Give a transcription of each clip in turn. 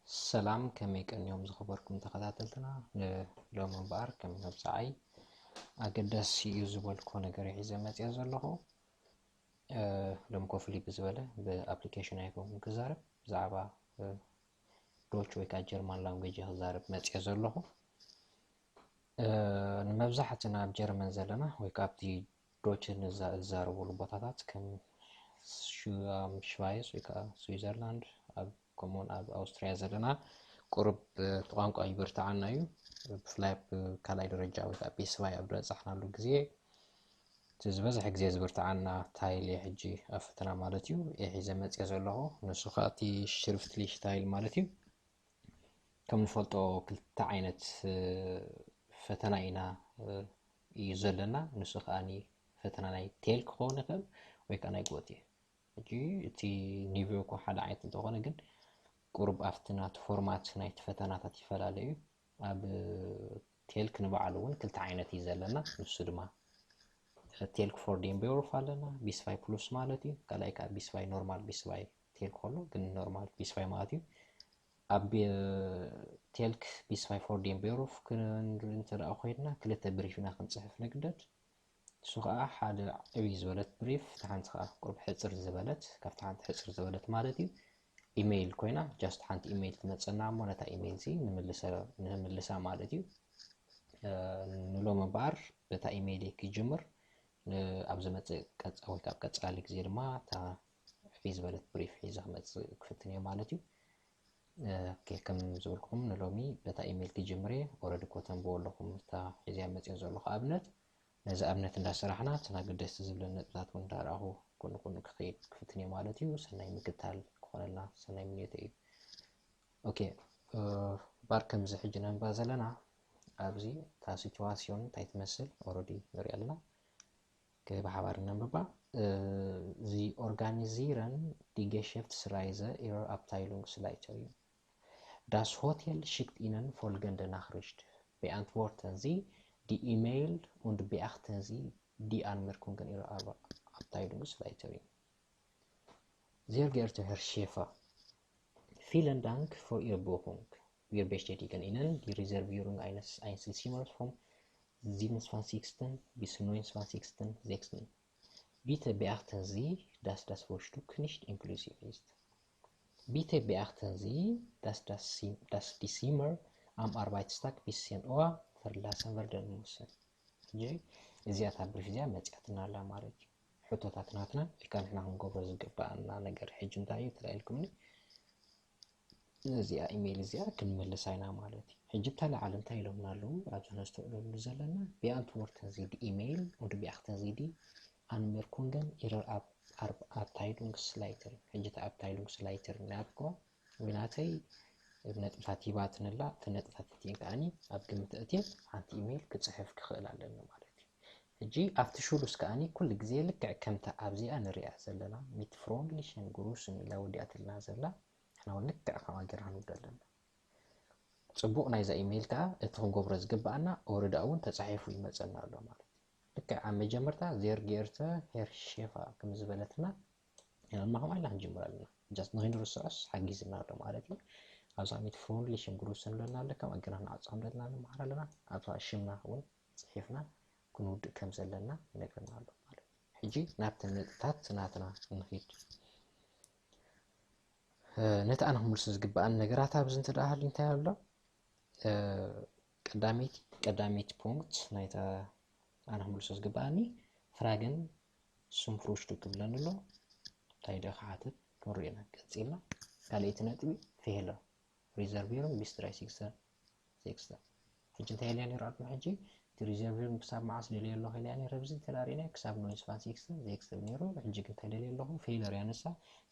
ሰላም፣ ከመይ ቀኒዮም ዝኸበርኩም ተኸታተልትና? ንሎሚ እምበኣር ከም መብጽዓይ ኣገዳሲ እዩ ዝበልኮ ነገር ሒዘ መጽየ ዘለኹ። እ፣ ሎም ኮፍሊ ብዝበለ ብኣፕሊኬሽን ኣይኮንኩን ክዛረብ፣ ብዛዕባ፣ እ፣ ዶች ወይ ከዓ ጀርማን ላንጉጅ ክዛረብ መጽየ ዘለኹ። ንመብዛሕትና ኣብ ጀርመን ዘለና ወይ ከዓ ኣብቲ ዶች ዝዛረብሉ ቦታታት ከም ሽዋይስ ወይ ከዓ ስዊዘርላንድ፣ ኣብ ከምኡውን ኣብ ኣውስትሪያ ዘለና ቁሩብ እቲ ቋንቋ ይብርትዓና እዩ። ብፍላይ ኣብ ካልኣይ ደረጃ ወይ ከዓ ቤስባይ ኣብ ዝበፃሕናሉ ግዜ እቲ ዝበዝሐ ግዜ ዝብርትዓና ታይል እየ ሕጂ ኣብ ፈተና ማለት እዩ እየ ሒዘ መፅየ ዘለኹ። ንሱ ከዓ እቲ ሽሪፍትሊሽ ታይል ማለት እዩ። ከም ንፈልጦ ክልተ ዓይነት ፈተና ኢና እዩ ዘለና። ንሱ ከዓ ፈተና ናይ ቴል ክኸውን ይኽእል ወይ ከዓ ናይ ጎት እዩ። ሕጂ እቲ ኒቨው እኮ ሓደ ዓይነት እንተኾነ ግን ቁሩብ ኣብቲ ናቲ ፎርማት ናይቲ ፈተናታት ይፈላለ እዩ። ኣብ ቴልክ ንባዕሉ እውን ክልተ ዓይነት እዩ ዘለና። ንሱ ድማ ቴልክ ፎር ዴምቤሮፍ ኣለና፣ ቢስፋይ ፕሉስ ማለት እዩ። ካልኣይ ከዓ ቢስፋይ ኖርማል ቢስፋይ ቴልክ ከሎ ግን ኖርማል ቢስፋይ ማለት እዩ። ኣብ ቴልክ ቢስፋይ ፎር ዴምቤሮፍ ክንርኢ እንተ ደኣ ኮይንና ክልተ ብሪፍ ኢና ክንጽሕፍ ንግደድ። ንሱ ከዓ ሓደ ዕብይ ዝበለት ብሪፍ፣ እታ ሓንቲ ከዓ ቁሩብ ሕጽር ዝበለት፣ ካብታ ሓንቲ ሕጽር ዝበለት ማለት እዩ። ኢሜይል ኮይና ጃስት ሓንቲ ኢሜይል ትመጸና እሞ ነታ ኢሜይል ሲ ንምልሰ- ንምልሳ ማለት እዩ። እ፣ ንሎሚ እምበኣር በታ ኢሜይል ክጅምር፣ ን- ኣብ ዝመጽእ ቀጻ- ወይ ካብ ቀጻሊ ግዜ ድማ እታ ዕብይ ዝበለት ብሪፍ ሒዘ ክመጽእ ክፍትን እየ ማለት እዩ። ኦኬ፣ ከም ዝበልኩኹም ንሎሚ በታ ኢሜይል ክጅምር እየ። ኦረዲ እኮ ተንብቦ ኣለኹም እታ ሒዘያ መፅዮ ዘለኹ ኣብነት። ነዚ ኣብነት እንዳሰራሕና እተን ኣገደስቲ ዝብለን ነጥብታት እውን እንዳረኣኹ ኩሉ ኩሉ ክኸይድ ክፍትን እየ ማለት እዩ። ሰናይ ምክታል ክኾነልና ሰናይ ምንዮተ እዩ። ኦኬ፣ ባር ከምዚ ሕጂ ነንባ ዘለና ኣብዚ እታ ሲትዋሲዮን እንታይ ትመስል ኦረዲ ንሪኣ ኣለና። ብሓባር ነንብባ። Sie organisieren die Geschäftsreise ihrer Abteilungsleiterin. Das Hotel schickt ihnen folgende Nachricht: Beantworten Sie die E-Mail und beachten Sie die Anmerkungen Ihrer Abteilungsleiterin. Sehr geehrter Herr Schäfer, vielen Dank für Ihre Buchung. Wir bestätigen Ihnen die Reservierung eines Einzelzimmers vom siebenundzwanzigsten bis neunundzwanzigsten sechsten. Bitte beachten Sie, dass das Frühstück nicht inklusiv ist. Bitte beachten Sie, dass, das, dass die Zimmer am Arbeitstag bis zehn Uhr verlassen werden müssen. እዚኣ እታ ብሪፍ እዚኣ መፅኣትና ኣላ ማለት እዩ። ሕቶታት ናትና ኢልካ ንሕና ክንገብሮ ዝግባኣና ነገር ሕጂ እንታይ እዩ ትላ ኢልኩምኒ? ነዚኣ ኢሜይል እዚኣ ክንምልሳ ኢና ማለት እዩ። ሕጂ እታ ላዕሊ እንታይ ኢሎምና ኣለዉ? ኣብዚ ነስተውዕለሉ ዘለና፣ beantworten Sie die E-Mail und beachten Sie die Anmerkungen Ihrer Abteilungsleiterin። ሕጂ እቲ ኣብታይሉንግስላይተር ናትኮ ወይ ናተይ ነጥብታት ሂባትንላ፣ እቲ ነጥብታት እቲን ከዓኒ ኣብ ግምት እቲን ሓንቲ ኢሜይል ክፅሕፍ ክኽእል ኣለኒ ማለት እዩ። ሕጂ ኣብቲ ሽሉስ ከዓኒ ኩሉ ግዜ ልክዕ ከምታ ኣብዚኣ ንሪኣ ዘለና mit freundlichen Grüßen ኢላ ወዲኣትልና ዘላ፣ ንሕና እውን ልክዕ ከምኣ ጌርና ንውደ ኣለና። ፅቡቕ ናይዛ ኢሜይል ከዓ እቲ ክንገብሮ ዝግባኣና ኦረዳ እውን ተፃሒፉ ይመፀና ኣሎ ማለት እዩ። ልክዕ ኣብ መጀመርታ sehr geehrter Herr Schäfer ከም ዝበለትና ኢና ድማ ከምኣ ኢልና ክንጅምር ኣለና። ጃስት ንክንርስዖስ ሓጊዝና ኣሎ ማለት እዩ። ኣብዛ mit freundlichen Grüßen ንብለና ኣሎ፣ ከምኣ ጌርና ንዓፅዖም ዘለና ንምሃር ኣለና። ኣብዛ ሽምና እውን ፅሒፍና ክንውድእ ከም ዘለና ይነግረና ኣሎ ማለት እዩ። ሕጂ ናብተን ነጥብታት ናትና ንኺድ። ነቲ ኣነ ክምልሶ ዝግባኣኒ ነገራት ኣብዚ እንተ ደኣ ሃልዩ እንታይ ኣሎ? ቀዳመይቲ ቀዳመይቲ ፖንክት ናይታ ኣነ ክምልሶ ዝግባኣኒ ፍራግን ስም ፍሩሽቱ ክብለኒ ኣሎ። እንታይ ደኣ ክሓትት ክንሪኦ ኢና ቀፂልና። ካልኣይቲ ነጥቢ ፌለር ሪዘርቪሩም ቢስ ድራይ ሲክስተር ዜክስተር። ሕጂ እንታይ ኢለያ ነይሩ ኣድሚ ሕጂ? እቲ ሪዘርቪሩም ክሳብ መዓስ ደልየ ኣለኹ ኢለያ ነይረ። ኣብዚ እንተ ሪእናዮ ክሳብ ኖይንስፋን ሲክስተር ዜክስተር ነይሩ። ሕጂ ግን እንታይ ደልየ ኣለኹ? ፌለር እያ ንሳ።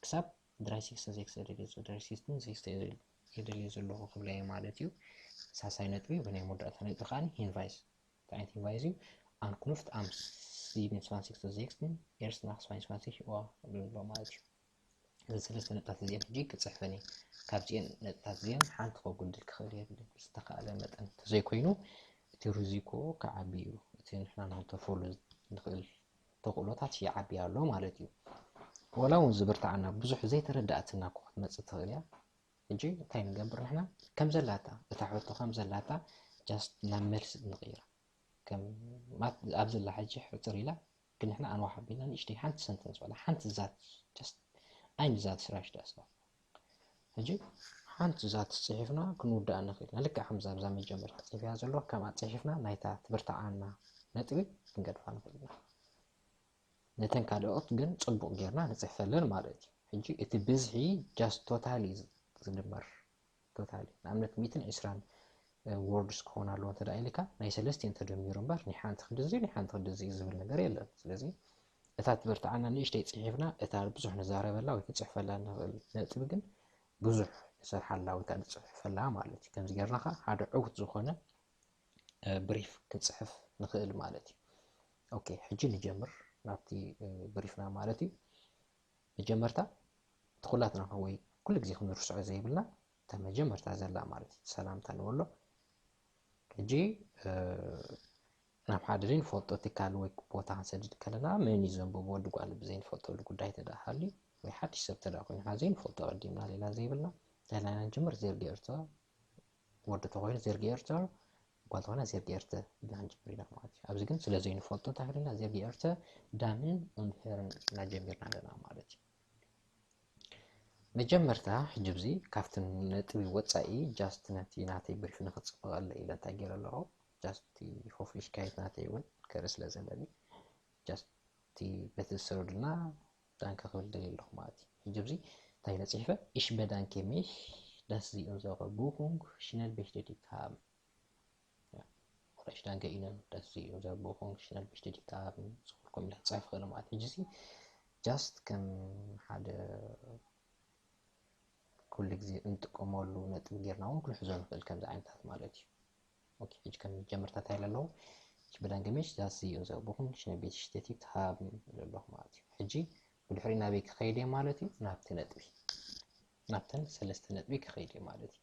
ክሳብ ድራይ ሲክስተር ዜክስተር ደልየ፣ ድራይ ሲክስተር ዜክስተር እየ ደልየ ዘለኹ ክብለየ ማለት እዩ። ሳሳይ ነጥቢ ብናይ መወዳእታ ነጥቢ ከዓኒ ሂንቫይስ። እንታይ ዓይነት ሂንቫይስ እዩ? ኣንኩኑፍት ኣምስ ዚብን ስፋን ሲክስተር ዜክስተር ኤርስት ናኽ ስፋን ስፋን ሲክስ ዋ ክብል ኣሎ ማለት እዩ። እዚ ሰለስተ ነጥብታት እዚአን ሕጂ ክፅሕፈን እየ። ካብዚአን ነጥብታት እዚአን ሓንቲ ከጉድል ክኽእል የብልን። ዝተኻእለ መጠን እንተዘይኮይኑ እቲ ሪዚኮ ክዓቢ እዩ። እቲ ንሕና ንክንተርፈሉ ንኽእል ተኽእሎታት ይዓቢ ኣሎ ማለት እዩ። ወላ እውን ዝብርትዓና ብዙሕ ዘይተረዳእትና እኮ ክትመፅእ ትኽእል እያ። ሕጂ እንታይ ንገብር ንሕና? ከም ዘላታ፣ እታ ሕቶ ከም ዘላታ just ናብ መልሲ ንቕይራ። ከም ማት-፣ ኣብ ዘላ ሕጂ ሕጽር ኢላ፣ ግን ንሕና ኣንዋሕ ኣቢልና ንእሽተይ ሓንቲ sentence ዋላ ሓንቲ ዛት፣ just ኣይንዛት ስራሽ ዳስ ሕጂ ሓንቲ ዛት ጽሒፍና ክንውድኣ ንኽእል ኢና። ልክዕ ከምዛ ኣብዛ መጀመርታ ጽሒፍያ ዘሎ ከምኣ ጽሒፍና ናይታ ትብርትዓና ነጥቢ ክንገድፋ ንኽእል ኢና። ነተን ካልኦት ግን ጽቡቕ ጌርና ንጽሕፈለን ማለት እዩ። ሕጂ እቲ ብዝሒ just totally ዝድመር totally ንኣብነት ሚእትን ዕስራን words ክኾን ኣለዎ እንተ ደኣ ኢልካ ናይ ሰለስቲን ተደሚሩ እምበር ናይ ሓንቲ ክድዚ ናይ ሓንቲ ክድዚ ዝብል ነገር የለን። ስለዚ እታ ትብርትዓና ንእሽተይ ጽሒፍና እታ ብዙሕ ንዛረበላ ወይ ክንጽሕፈላ ንኽእል ነጥቢ ግን ብዙሕ ንሰርሓላ ወይ ከዓ ንጽሕፈላ ማለት እዩ። ከምዚ ጌርና ከዓ ሓደ ዕውት ዝኾነ ብሪፍ ክንጽሕፍ ንኽእል ማለት እዩ። ኦኬ፣ ሕጂ ንጀምር ናብቲ ብሪፍና ማለት እዩ። መጀመርታ እቲ ኩላትና ወይ ኩሉ ግዜ ክንርስዖ ዘይብልና እታ መጀመርታ ዘላ ማለት እዩ ሰላምታ ንበሎ። ሕጂ ናብ ሓደ ዘይንፈልጦ ትካል ወይ ቦታ ክንሰድድ ከለና መን እዩ ዘንብቦ፣ ወዲ ጓል ብዘይንፈልጠሉ ጉዳይ ተደኣ ሃልዩ ወይ ሓድሽ ሰብ ተደኣ ኮይኑ፣ ሓ ዘይንፈልጦ ቀዲምና ሌላ ዘይብልና እንታይ ኢልና ንጅምር? ዜር ጌርተ፣ ወዲ ተኮይኑ ዜር ጌርተ፣ ጓል ተኮይና ዜር ጌርተ ኢልና ክንጅምር ኢና ማለት እዩ። ኣብዚ ግን ስለ ዘይንፈልጦ እንታይ ክልና ዜር ጌርተ ዳምን ኡንሄርን ኢና ጀሚርና ኣለና ማለት እዩ። መጀመርታ ሕጂ ኣብዚ ካብቲ ነጥቢ ወጻኢ just ነቲ ናተይ ብሪፍ ንክጽብቐለ ኢለ እንታይ ገይረ ኣለኹ? Just ሆፍሊሽካይት ናተይ እውን ክርኢ ስለ ዘለኒ just በቲ ዝሰረዱልና ዳንከ ክብል ደልየ ኣለኹ ማለት እዩ። ሕጂ ኣብዚ እንታይ ኢለ ጽሒፈ? Ich bedanke mich, dass Sie unsere Buchung schnell bestätigt haben. Ich danke Ihnen, dass Sie unsere Buchung schnell bestätigt haben. ዝኽልኩም ኢለ ክጽሕፍ ክእል ማለት እዩ። ሕጂ እዚ just ከም ሓደ ኩሉ ግዜ እንጥቀመሉ ነጥቢ ጌርና እውን ክንሕዞ ንኽእል ከምዚ ዓይነታት ማለት እዩ። ኦኬ፣ ሕጂ ከም መጀመርታ እንታይ ኢለ ኣለኹ? Ich bedanke mich, dass Sie unsere Buchung schnell bestätigt haben ኢለ ኣለኹ ማለት እዩ። ሕጂ ብድሕሪ ናበይ ክኸይድ እየ ማለት እዩ? ናብቲ ነጥቢ፣ ናብተን ሰለስተ ነጥቢ ክኸይድ እየ ማለት እዩ።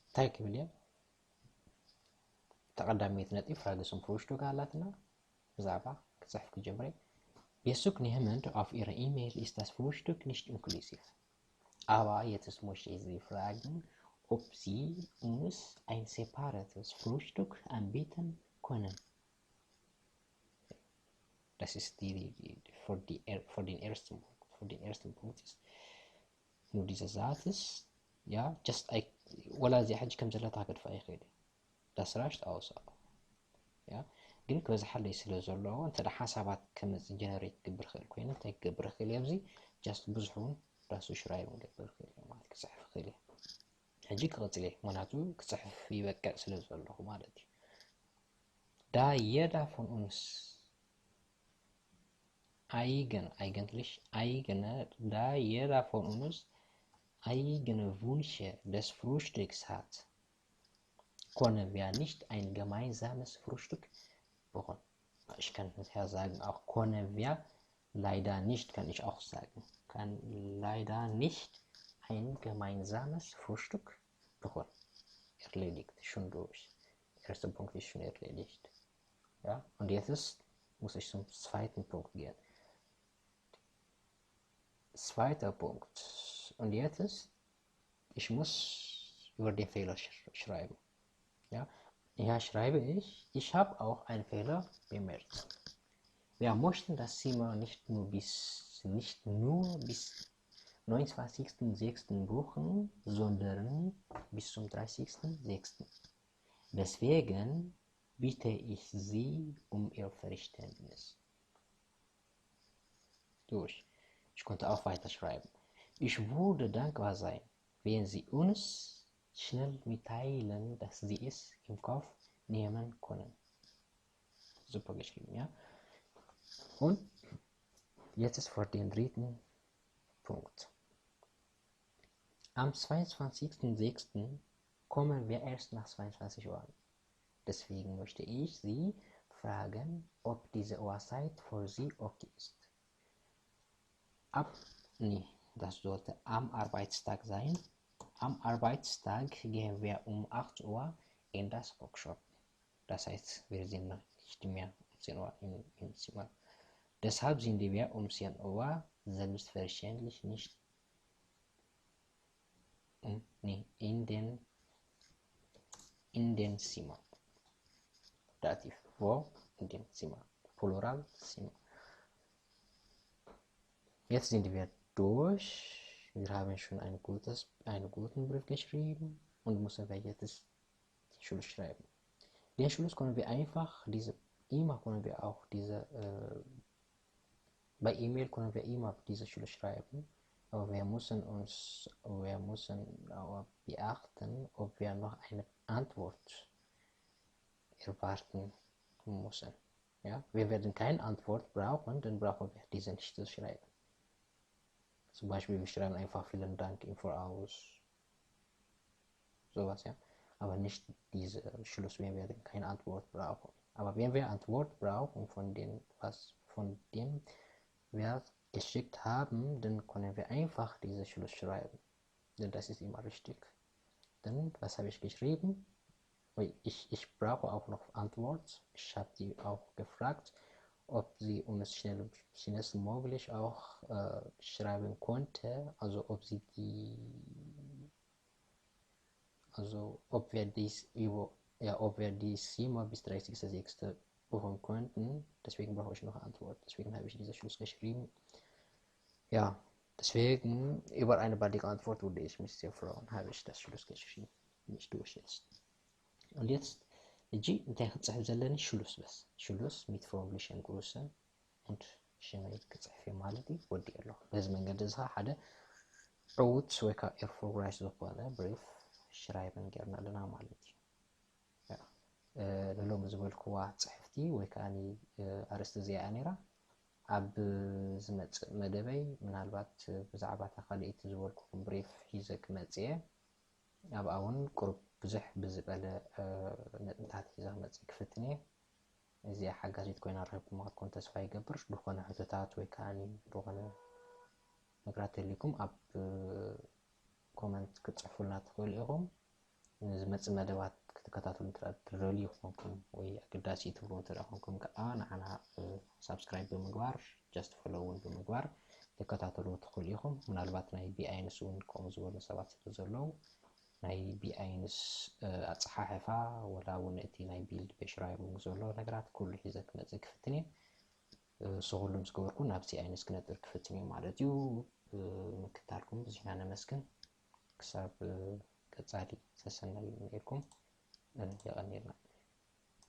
እንታይ ክብል እየ? እታ ቀዳመይቲ ነጥቢ Frage zum Frühstück ኣላትና። ብዛዕባ ክጽሕፍ ክጀምር እየ። Wir suchen jemand auf Ihre E-Mail ist das Frühstück nicht inklusiv. Aber jetzt möchte ich Sie fragen, ob Sie uns ein separates Frühstück anbieten können. Das ist die, die, die, für, die, für den ersten Punkt. Für den ersten Punkt ist nur dieser Satz ist, ja, just I, ወላ እዚኣ ሕጂ ከም ዘለታ ክገድፋ ይኽእል እየ። Das reicht aus. ያ ግን ክበዝሓለይ ስለ ዘለዎ እንተ ደኣ ሓሳባት ከመጽእ ጀነሬት ክገብር ክእል ኮይኑ እንታይ ክገብር ክእል ኣብዚ just ብዙሕ እውን ዳሱ ሽራይ እውን ክገብር ክእል ማለት ክጽሕፍ ክእል እየ። ሕጂ ክቕጽል እየ ምክንያቱ ክጽሕፍ ይበቅዕ ስለ ዘለኹ ማለት እዩ። Da jeder von uns eigen, eigentlich eigene, da jeder von uns eigene Wünsche des Frühstücks hat, können wir nicht ein gemeinsames Frühstück buchen. Ich kann es ja sagen, auch können wir leider nicht, kann ich auch sagen, kann leider nicht ein gemeinsames Frühstück buchen. Erledigt, schon durch. Erster Punkt ist schon erledigt. Ja, und jetzt muss ich zum zweiten Punkt gehen. Zweiter Punkt. Und jetzt, ich muss über den Fehler schreiben. Ja, hier schreibe ich, ich habe auch einen Fehler bemerkt. Wir möchten das Zimmer nicht nur bis, nicht nur bis neunundzwanzigsten sechsten buchen, sondern bis zum dreißigsten sechsten. Deswegen bitte ich Sie um Ihr Verständnis. Durch. Ich könnte auch weiterschreiben. Ich würde dankbar sein, wenn Sie uns schnell mitteilen, dass Sie es in Kauf nehmen können. Super geschrieben, ja? Und jetzt ist für den dritten Punkt. Am zweiundzwanzigsten sechsten kommen wir erst nach zweiundzwanzig Uhr an. Deswegen möchte ich Sie fragen, ob diese Uhrzeit für Sie okay ist. Ab, nee, das sollte am Arbeitstag sein. Am Arbeitstag gehen wir um acht Uhr in das Workshop. Das heißt, wir sind nicht mehr um zehn Uhr im, im Zimmer. Deshalb sind wir um zehn Uhr selbstverständlich nicht Nee, in den, in den Zimmer. Dativ, wo, in den Zimmer. Plural, Zimmer. Jetzt sind wir durch. Wir haben schon ein gutes, einen guten Brief geschrieben und müssen wir jetzt den Schluss schreiben. Den Schluss können wir einfach diese, immer können wir auch diese, äh, bei E-Mail können wir immer diese Schluss schreiben. Aber wir müssen uns, wir müssen aber beachten, ob wir noch eine Antwort erwarten müssen. Ja, wir werden keine Antwort brauchen, dann brauchen wir diese nicht zu schreiben. Zum Beispiel, wir schreiben einfach vielen Dank im Voraus. Sowas, ja. Aber nicht diese Schluss, wenn wir keine Antwort brauchen. Aber wenn wir Antwort brauchen von dem, was, von dem wir geschickt haben, dann können wir einfach diese Schluss schreiben. Denn das ist immer richtig. Dann, was habe ich geschrieben? Ui, ich, ich brauche auch noch Antwort. Ich habe die auch gefragt, ob sie uns schnell, schnellstmöglich auch äh, schreiben konnte. Also ob sie die, also ob wir dies über, ja, ob wir die Zimmer bis dreißigster sechster buchen könnten. Deswegen brauche ich noch Antwort. Deswegen habe ich diese Schluss geschrieben. Ja, deswegen über eine baldige Antwort würde ich mich sehr freuen, habe ich das Schluss geschrieben. Nicht durch jetzt. Und jetzt ሕጂ እንታይ ክፅሕፍ ዘለኒ? ሽሉስ በስ ሽሉስ mit freundlichen Grüßen und ሽመይ ክፅሕፍ እየ ማለት እዩ። ወዲእ ኣለኹ። በዚ መንገዲ እዚ ሓደ ዕዉት ወይ ከዓ erfolgreich ዝኾነ brief schreiben ጌርና ኣለና ማለት እዩ። ንሎሚ ዝበልክዋ ፅሕፍቲ ወይ ከዓ ኣርእስቲ እዚኣ ነይራ። ኣብ ዝመፅእ መደበይ ምናልባት ብዛዕባ እታ ካልኣይቲ ዝበልኩኹም brief ሒዘ ክመፅእ እየ። ኣብኣ እውን ቁሩብ ብዙሕ ብዝበለ ነጥብታት ሒዘ ክመፅእ ክፍትን እየ። እዚኣ ሓጋዚት ኮይና ረኺብኩማ ክትኮን ተስፋ ይገብር። ዝኾነ ሕቶታት ወይ ከዓ ዝኾነ ነገራት ተልዩኩም ኣብ comment ክትፅሕፉልና ትኽእሉ ኢኹም። ንዝመፅእ መደባት ክትከታተሉ እንተ ደኣ ትደልዩ ኮንኩም ወይ ኣገዳሲ ትብሉ እንተ ደኣ ኮንኩም ከዓ ንዓና subscribe ብምግባር just follow እውን ብምግባር ክትከታተሉ ትኽእሉ ኢኹም። ምናልባት ናይ ቢኣይንስ እውን ከምኡ ዝበሉ ሰባት ስለ ዘለዉ ናይ ቢኣይንስ ኣፀሓሕፋ ወላ እውን እቲ ናይ build beschreibung ዘሎ ነገራት ኩሉ ሒዘ ክመፅእ ክፍትን እየ። እሱ ኩሉ ምስ ገበርኩ ናብ ቢኣይንስ ክነጥር ክፍትን እየ ማለት እዩ። ምክታልኩም ብዙሕና ነመስግን። ክሳብ ቀፃሊ ሰሰናዩ ነይርኩም። የቐንየልና።